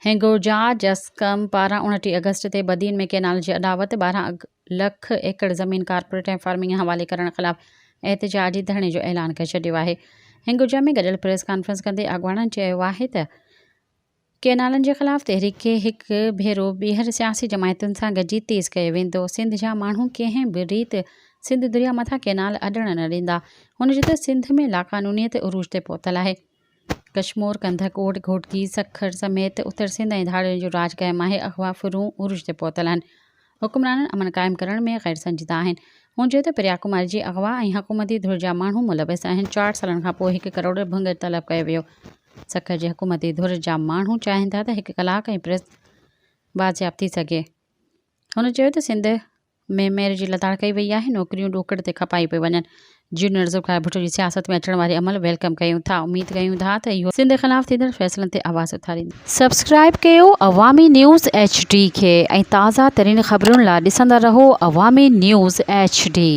هنگورجا جسقم پاران 29 آگسٽ تي بدين ۾ ڪئنال جي اڏاوت، 12 لک ايڪڙ زمين ڪارپوريٽ ۽ فارمنگ حوالي ڪرڻ خلاف احتجاجي ڌرڻي جو اعلان ڪري ڇڏيو آهي. هنگورجا ۾ گڏيل پريس ڪانفرنس ڪندي اڳواڻن چيو آهي ته ڪئنالن جي خلاف تحريڪ کي هڪ ڀيرو ٻيهر سياسي جماعتن سان گڏجي تيز ڪيو ويندو، سنڌ جا ماڻهو ڪنهن به ريت سنڌ درياء مٿان ڪئنال اڏڻ نه ڏيندا. هن چيو ته سنڌ ۾ لاقانونيت عروج تي پهتل آهي. ڪشمور، ڪنڌڪوٽ، گهوٽڪي، سکر سميت اتر سنڌ ۽ ڌاڙيلن جو راڄ قائم آهي، اغوا، ڦرون عروج تي پهتل آهن. حڪمرانن امن قائم ڪرڻ ۾ غير سنجيده آهن. هن چيو ته پريا ڪماري جي اغوا ۽ حڪومتي ڌر جا ماڻهو ملوث آهن، چار سالن کان پوء هڪ ڪروڙ ڀنگ طلب ڪيو ويو. سکر جي حڪومتي ڌر جا ماڻهو چاهين ٿا ته هڪ ڪلاڪ ۽ پريس بازياب ٿي سگهي. هن چيو ته سنڌ ۾ مير جي لتاڙ ڪئي وئي آهي، نوڪريون ڏوڪڙ تي کپائي پيون وڃن، جونيئر ذوالفقار ڀٽو جي سياست ۾ اچڻ واري عمل welcome ڪيون ٿا، اميد ڪيون ٿا ته اهو سنڌ خلاف ٿيندڙ فيصلن تي آواز اٿاريندو. سبسڪرائيب ڪيو عوامي نيوز ايڇ ڊي کي ۽ تازه ترين خبرن لا ڏسندا رهو عوامي نيوز ايڇ ڊي.